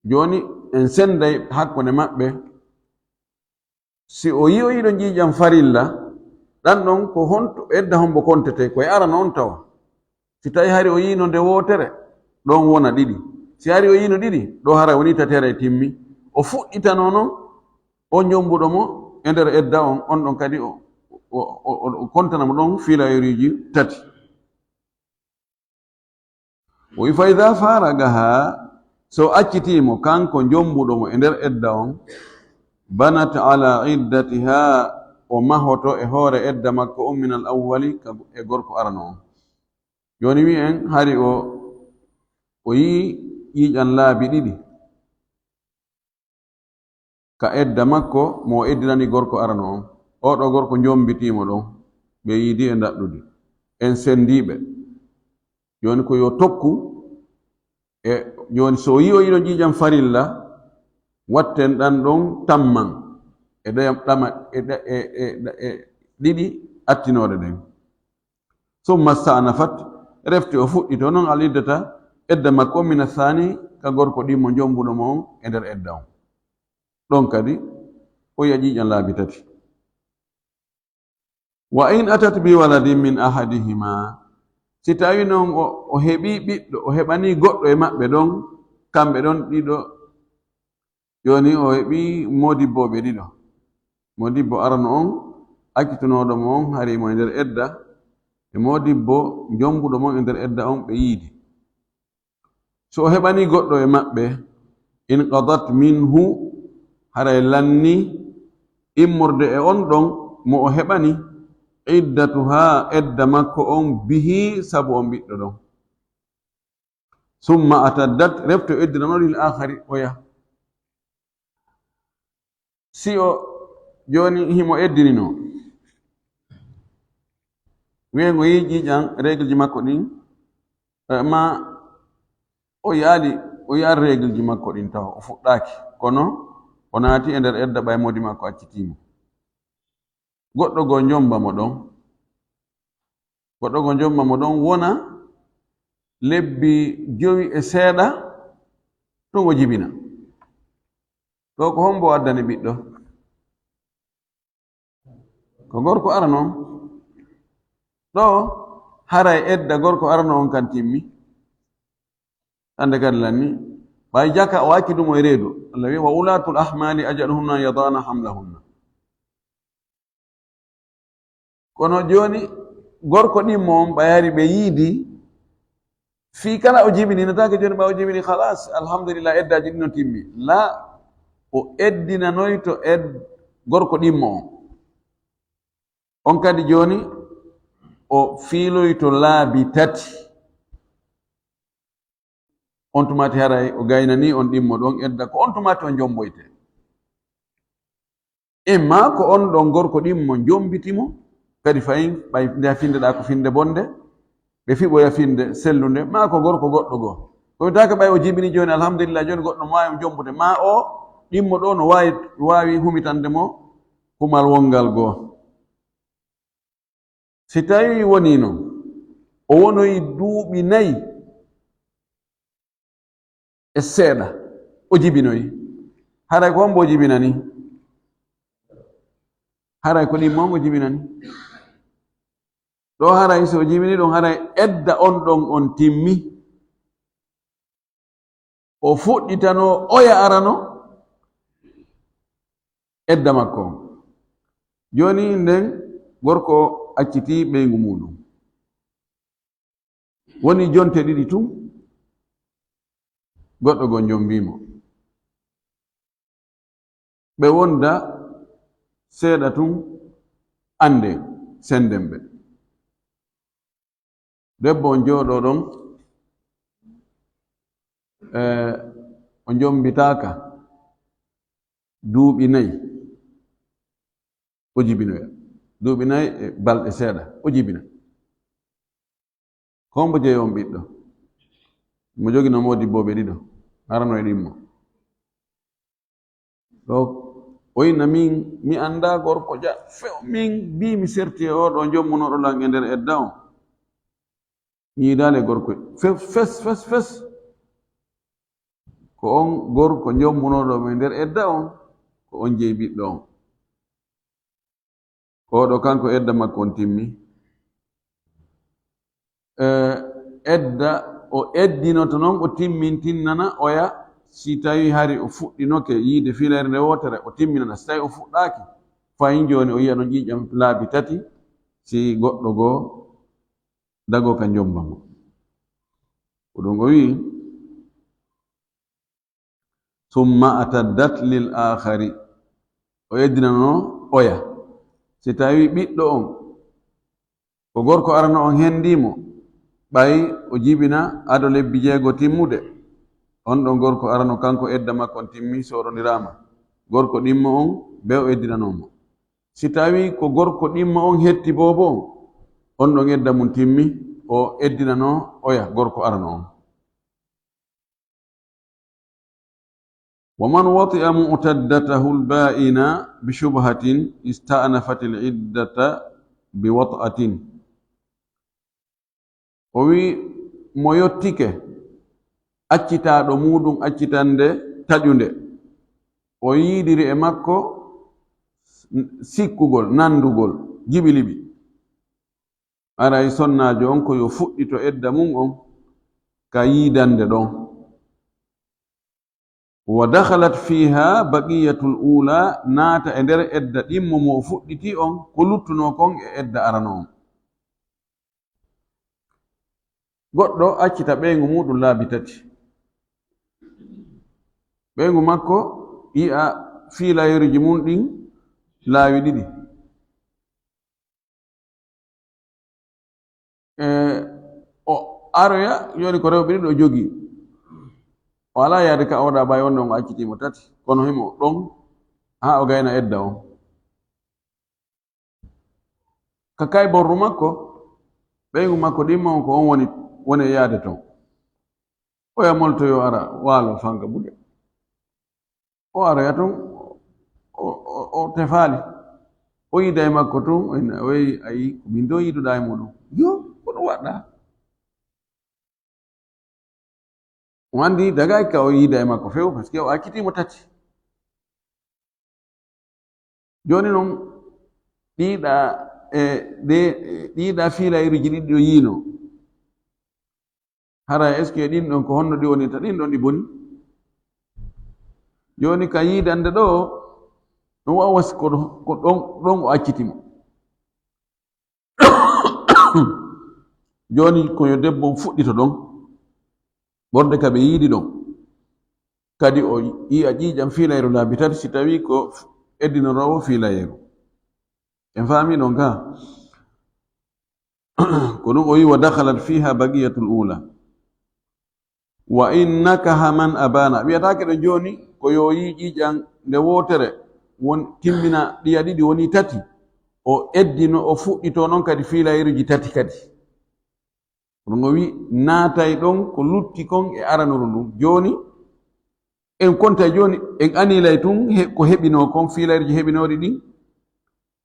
Jooni en senday hakkunde maɓɓe. Si o yi'oyiino ƴiiƴan farilla, ɗan ɗon ko honto, edda hombo kontetee? Ko e arano on tawa. Si tawi hari o yiino nde wootere, ɗon wona ɗiɗi. Si hari o yiino ɗiɗi, ɗoo hara woni tatere e timmi. O fuɗɗitano non o njombuɗo mo e nder edda on, on ɗon kadi o, o, o, o, o kontana mo ɗon fiilayoruuji tati. O wi'i, "Fa idaa faaragahaa", so o accitii mo, kanko njombuɗo mo e nder edda on, "banat ala iddatihaa", o mahoto e hoore edda makko on, "minal awwali", ka, e gorko arano on. Jooni wi'en, hari o, o yi'i ƴiiƴan laabi ɗiɗi ka edda makko mo o eddinani gorko arano on. Oo ɗoo gorko njombitii mo ɗon, ɓe yiidi e ndaɗɗudi. En sendii ɓe. Jooni ko yo tokku, e jooni so o yi'oyiino ƴiiƴan farilla, watten ɗan ɗon tamman e ɗoyam ɗama, e ɗa-, e, e, e ɗiɗi attinooɗe ɗen. Summa sta'nafat, refti o fuɗɗito non al iddata, edda makko, mina saani, ka gorko ɗimmo njombuɗo mo on e nder edda on. Ɗon kadi, o yi'a ƴiiƴan laabi tati. Wa in atat bi waladin min ahadihima, si tawi non o, o heɓii ɓiɗɗo, o heɓanii goɗɗo e maɓɓe ɗon, kamɓe ɗon ɗiɗo, jooni o heɓii modibbo ɓe ɗiɗo. Modibbo arano on, accitunooɗo mo on, hari mo e nder edda, e modibbo njombuɗo mo e nder edda on, ɓe yiidi. So o heɓanii goɗɗo e maɓɓe, inqadat minhu, haray lanni immorde e on ɗon mo o heɓani, iddatuhaa, edda makko on, bihi, sabu on ɓiɗɗo ɗon. Summa ataddat, refto eddinano lil aakhari, oya. Si o, jooni himo eddininoo, wi'en o yi'i ƴiiƴan reegelji makko ɗin, eh, ma o yaali, o yaali reegelji makko ɗin tawa, o fuɗɗaaki, kono o naati e nder edda ɓay moodi makko accitii mo. Goɗɗo goo njomba mo ɗon. Goɗɗo goo njomba mo ɗon wona lebbi jowi e seeɗa, tun o jibina. Ɗoo ko hombo addani ɓiɗɗo? Ko gorko arano on. Ɗoo, haray edda gorko arano on kan timmi. Hande kadi lanni, ɓay jaka o acci ɗum e reedu. Allah wi'i, "Wa ulaatul ahmaali ajaluhunna an yada'na hamlahunna." Kono jooni, gorko ɗimmo on, ɓay hari ɓe yiidi, fii kala o jibini, no taake jooni, ɓay o jibini, khalas, alhamdulillah, eddaaji ɗin no timmi. La, o eddinanoyto ed-, gorko ɗimmo on. On kadi jooni, o fiiloyto laabi tati. On tumaati haray o gaynanii on ɗimmo ɗon edda, ko on tumaati o njomboytee. Imma ko on ɗon gorko ɗimmo njombiti mo, kadi fayin, ɓay nde a findeɗaa ko finde bonde, ɓe fiɓoya finde sellunde, maa ko gorko goɗɗo goo. Ko wiyetaake ɓay o jibini jooni, alhamdulillah, jooni goɗɗo no waawi mo jombude, maa o ɗimmo ɗoo no waawi, waawi humitande mo humal wongal goo. Si tawii wonii non, o wonoyi duuɓi nayi e seeɗa, o jibinoyi. Haray ko hombo o jibinani? Haray ko ɗimmo on o jibinani. Ɗoo haray si o jibini ɗon, haray edda on ɗon on timmi. O fuɗɗitanoo oya arano edda makko on. Jooni nden gorko accitii ɓeyngu muuɗum. Woni jonte ɗiɗi tun, goɗɗo goo jombii mo. Ɓe wonda seeɗa tun, annden, sennden ɓe. Debbo on jooɗoo ɗon, e, o jommbitaaka duuɓi nay, o jibinoya. Duuɓi nay e balɗe seeɗa, o jibina. Hombo jeyi on ɓiɗɗo? Mo jogino moodibbooɓe ɗiɗo, arano e ɗimmo. Ɗo, o inna min, mi anndaa gorko ja-, few, min mbii mi serti e oo ɗoo jommunooɗo lan e nder edda on. Mi yiidaali e gorko fe-, fes, fes, fes. Ko on gorko jommunooɗo mo e nder edda on, ko on jeyi ɓiɗɗo on. Ko oo ɗoo kanko edda makko on timmi. Eh, edda, o eddinoto non, o timmintinnana oya, si tawii hari o fuɗɗinoke yiide fiilayre nde wootere, o timminana. Si tawii o fuɗɗaaki, fahin jooni o yi'a non ƴiiƴam laabi tati, si goɗɗo goo dagoo ka jomba mo. Ko ɗum o wi'i, "Summa ataddat lil aakhari." O eddinano oya. Si tawii ɓiɗɗo on, ko gorko arano on hendii mo, ɓay o jibina ado lebbi jeego timmude, on ɗon gorko arano kanko edda makko on timmi, soorondiraama. Gorko ɗimmo on, be o eddinanoo mo. Si tawii ko gorko ɗimmo on hetti boobo on, on ɗon edda mun timmi, o eddinanoo oya gorko arano on. "Wa man wati'a mu'taddatahu al-baa'ina bi shubhatin ista'nafat al-iddata bi wat'atin." O wi'i, mo yottike accitaaɗo muuɗum accitande taƴunde, o yiidiri e makko sikkugol, nandugol, jiɓi liɓi. Aray sonnaajo on ko yo fuɗɗito edda mun on ka yiidande ɗon. "Wa dakhalat fiha baqiyatul ula", naata e nder edda ɗimmo mo o fuɗɗiti on, ko luttunoo kon e edda arano on. Goɗɗo accita ɓeyngu muuɗum laabi tati. Ɓeyngu makko yi'a fiilayeeruji mun ɗin laawi ɗiɗi. E, o aroya, jooni ko rewɓe ɗiɗo o jogii. O alaa yaade ka oɗa ɓay wonde on o accitii mo tati, kono himo ɗon haa o gayna edda on. Ka kay borru makko, ɓeyngu makko ɗimmo on ko on woni, woni e yaade ton. Oya moltoyo ara waalo fanka buɗe. O aroya tun, o, o, o tefaali. O yiida e makko tun, o inna, o wi'i, "Ayi, ko min ɗoo yiiduɗaa e muuɗum." "Yo, ko ɗum waɗɗaa?" O anndi dagaaki ka o yiida e makko few, parce que o accitii mo tati. Jooni non, ɗiiɗa, e, ɗe, ɗiiɗa fiilayruji ɗiɗi o yiino. Hara est-ce que ɗin ɗon ko honno ɗi woni ta? Ɗin ɗon ɗi boni. Jooni ka yiidande ɗoo, ɗum wawa si ko ɗo, ko ɗon, ɗon o acciti mo. Jooni ko yo debbo on fuɗɗito ɗon, ɓorde ka ɓe yiidi ɗon. Kadi o yi'a ƴiiƴam fiilayru laabi tati, si tawii ko eddinoroowo fiilayeeru. En faami ɗon ka? Ko ɗum o wi'i, "Wa dakhalat fiha baqiyatul ula." "Wa in nakaha man abana." Wi'ataake ɗo jooni ko yo yii ƴiiƴam nde wootere, won timmina ɗiya ɗiɗi woni tati. O eddino, o fuɗɗito non kadi fiilayruji tati kadi. Kono o wi'i, naatay ɗon ko lutti kon e aranuru ndun. Jooni, en kontay jooni, en anilay tun he-, ko heɓinoo kon, fiilayruji heɓinooɗi ɗin.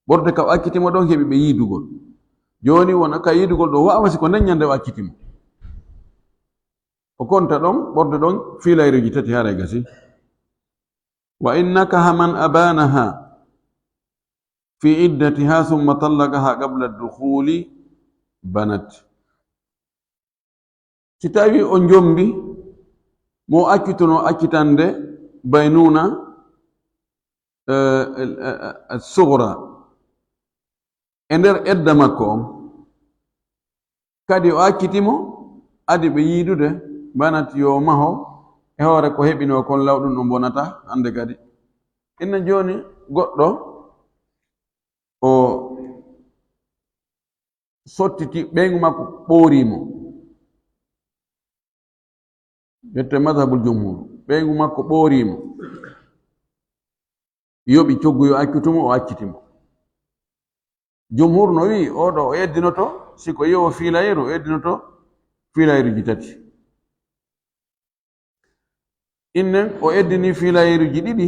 Ɓorde ka o acciti mo ɗon heɓi ɓe yiidugol. Jooni wona ka yiidugol ɗo, wawa si ko nden ñande o acciti mo. O konta ɗon, ɓorde ɗon, fiilayruji tati haray gasi. "Wa in nakaha man abanaha fi iddatiha summa tallaqaha qabla dukhuli banat. Si tawii o jombi mo o accutunoo accitande baynuuna, eh, eh, eh, eh, sugra, e nder edda makko on, kadi o acciti mo, adi ɓe yiidude, banat yo maho e hoore ko heɓinoo kon, law ɗun ɗon bonata hande kadi. Inna jooni goɗɗo o sottiti, ɓeyngu makko ɓoorii mo. Wiyetee mazhabul jumhur. Ɓeyngu makko ɓoorii mo. Yoɓi coggu yo accutu mo, o acciti mo. Jumhur no wi'i, oo ɗoo o eddinoto, si ko yewo fiilayru, o eddinoto fiilayruuji tati. Innen, o eddini fiilayruuji ɗiɗi,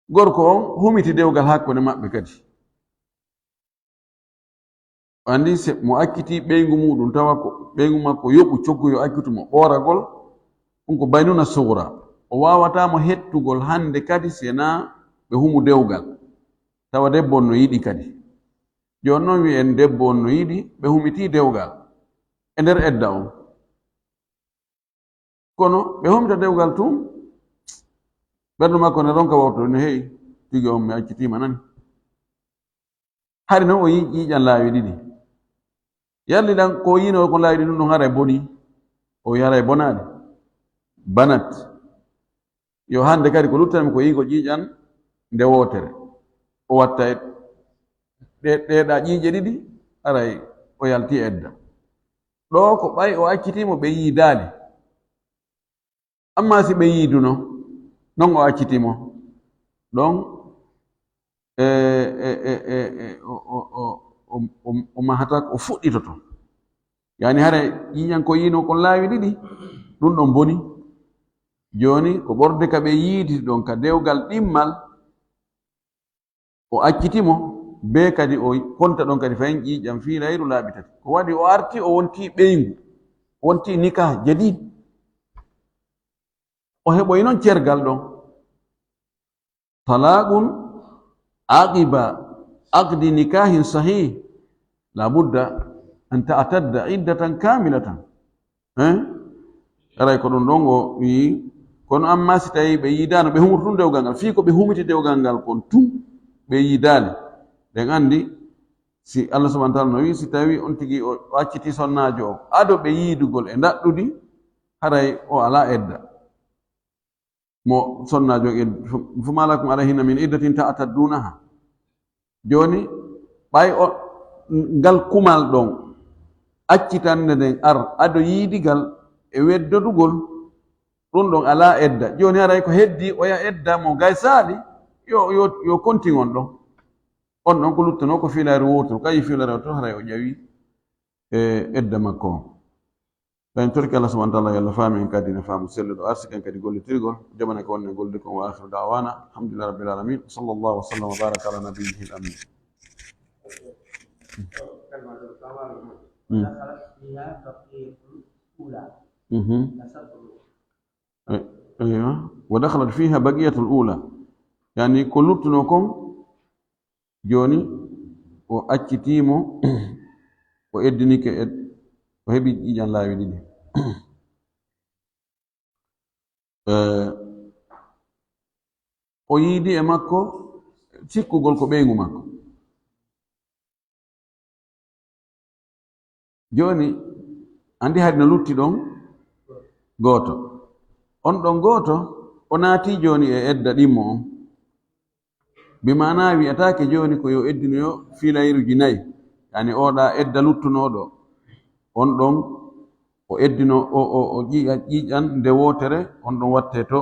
gorko on humiti dewgal hakkunde maɓɓe kadi. O anndi se mo accitii ɓeyngu muuɗum, tawa ko ɓeyngu makko yoɓu coggu yo accutu mo, ɓooragol, ɗum ko baynuna sugra. O waawataa mo hettugol hannde kadi, si enaa ɓe humu dewgal. Tawa debbo on no yiɗi kadi. Jooni non wi'en debbo on no yiɗi, ɓe humitii dewgal e nder edda on. Kono ɓe humta dewgal tun, ɓernde makko ne ronka wawtude, ne he'i, tigi on mi accitiima nani. Hari non o yii-, ƴiiƴan laawi ɗiɗi. Yalli ɗan ko o yiino kon laawi ɗiɗi ɗun, ɗun haray bonii. O wi'i haray bonaali. Banat. Yo hannde kadi ko luttani mo ko yiigol ƴiiƴan nde wootere. O watta e ɗe, ɗee ɗaa ƴiiƴe ɗiɗi, haray o yalti e edda. Ɗoo ko ɓay o accitii mo ɓe yiidaali. Ammaa si ɓe yiiduno, non o accitii mo. Ɗon, e, e, o, o, o, o, o, o mahata ko o fuɗɗitoto. Yani hara ƴiiƴan ko yiino kon laawi ɗiɗi, ɗun ɗon boni. Jooni ko ɓorde ka ɓe yiidi ɗon ka dewgal ɗimmal, o acciti mo, bee kadi o konta ɗon kadi fahin ƴiiƴan fiilayru laabi tati. Ko waɗi o arti, o wonti ɓeyngu, o wonti nikah jadid. O heɓoyi non cergal ɗon. Talaqun aqiba aqdi nikahin sahih, la budda an ta'tadda iddatan kamilatan. Hein? Aray ko ɗun ɗon o wi'i, kono amma si tawii ɓe yiidaano, ɓe humtu tun dewgal ngal, fii ko ɓe humiti dewgal ngal kon tun, ɓe yiidaali. Ɗen anndi, si Allah subhanahu wa ta'ala no wi'i, si tawii on tigi o, o accitii sonnaajo on, ado ɓe yiidugol e ndaɗɗudi, haray o alaa edda. Mo sonnaajo on eddi, fu-, fama lakum alayhinna min iddatin ta'taddunaha. Jooni, ɓay o, ngal kumal ɗon, accitande nden ar, ado yiidigal e weddodugol, ɗun ɗon alaa edda. Jooni, haray ko heddii oya edda mo gaysaali, yo, yo, yo kontin on ɗon. On ɗon ko luttunoo ko fiilayru wooturu, kayi fiilayru wooturu, haray o ƴawi e edda makko on. Ɓen torki Allah subhanahu wa ta'ala, yo Allah faami en kadi no faamu selluɗo, arsiki en kadi gollitirgol, jaɓana en ko wonɗen gollude kon, wa akhiru da'wana, alhamdulillahi rabbil alamin, wa sallallahu wa sallam wa baraka ala nabiyyihi al-amin. Mm. Mhm. Eh, eywa. Wa dakhalat fiha baqiyatul ula. Yani ko luttunoo kon, jooni, o accitii mo, o eddinike ed-, o heɓi ƴiiƴan laawi ɗiɗi. Eh, o yiidi e makko sikkugol ko ɓeyngu makko. Jooni, anndi hari no lutti ɗon gooto. On ɗon gooto, o naatii jooni e edda ɗimmo on. Bi maanaa wi'ataake jooni ko yo eddinoyo fiilayruuji nayi, yani oo ɗaa edda luttunooɗo, on ɗon o eddino, o, o, o ƴiiƴan, ƴiiƴan nde wootere, on ɗon wattee to,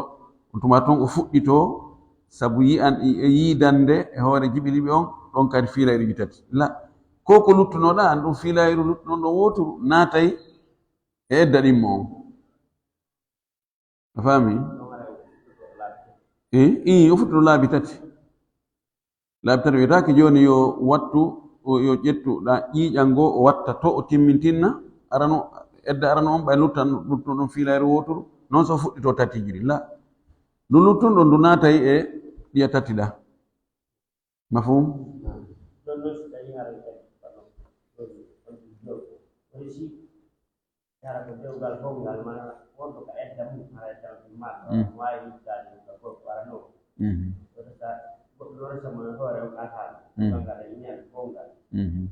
on tuma ton o fuɗɗitoo, sabu yi'an, e yiidande e hoore jiɓi ɗiɗi on, ɗon kadi fiilayruuji tati. La, ko ko luttunooɗaa, an ɗum fiilayru luttunoɗon wooturu, naatay e edda ɗimmo on. A faami? Ii, ii, o fuɗɗitoo laabi tati. Laabi tati wiyetaake jooni yo wattu, o, yo ƴettu ɗa ƴiiƴan goo, o watta to, o timmintinna. Arano, edda arano on ɓay luttan, luttuno ɗum fiilayru wooturu. Non so fuɗɗitoo tatiiji ɗin. La. Ndu luttunɗo ndu naatay e ɗiya tati ɗa. Mafhum? Hara ko dewgal gonngal, mana wonɗo ka edda mum, hara e tawa ɗum maɗɗo, Mhm. waawi yiddaade ɗum ka gorko aranoowo. Mhm. Wota sa goɗɗo no resa mo e hoore on alhaali, Mhm. banngal e ñande gonngal. Mhm.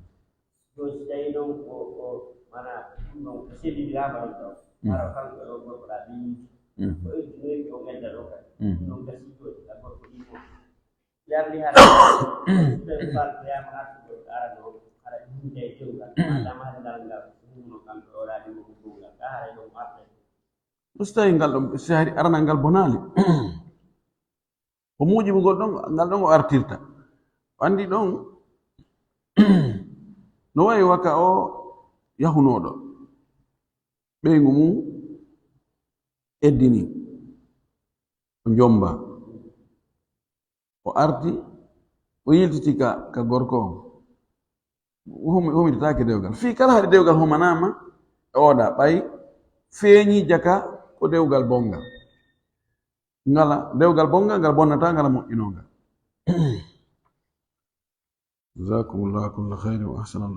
Jooni si tawii noon ko, ko, mana ɗum ɗon ko sellindiraama ɗum ɗon, Mhm. hara kanko e on gorko ɗaa ɓe yiidi, Mhm. ko eddinoyi ko on edda ɗon kadi. Mhm. Ɗum ɗon gasii jooni, ka gorko ɗii mo. Yarli hara, so tawii faltoyaama artude ko aranoo, hara ɗum e dewgal, ma dama hanngal ngal, ɗum no kanko o raɗi mo ko gonga, ka hara ɗum arde. So tawii ngal ɗon, si hari aranal ngal bonaali, ko muujibu ngol ɗon, ngal ɗon o artirta. O anndi ɗon, no wayi waka o yahunooɗo. Ɓeyngu mum eddini, o jomba. O arti, o yiltiti ka, ka gorko on. O humi-, o humitataake dewgal. Fii kala hari dewgal humanaama e oɗa, ɓay feeñi jaka ko dewgal bonngal. Ngala, dewgal bonngal, ngal bonnataa, ngala moƴƴinongal. Jazakumullahu kulla khairin wa ahsanallahu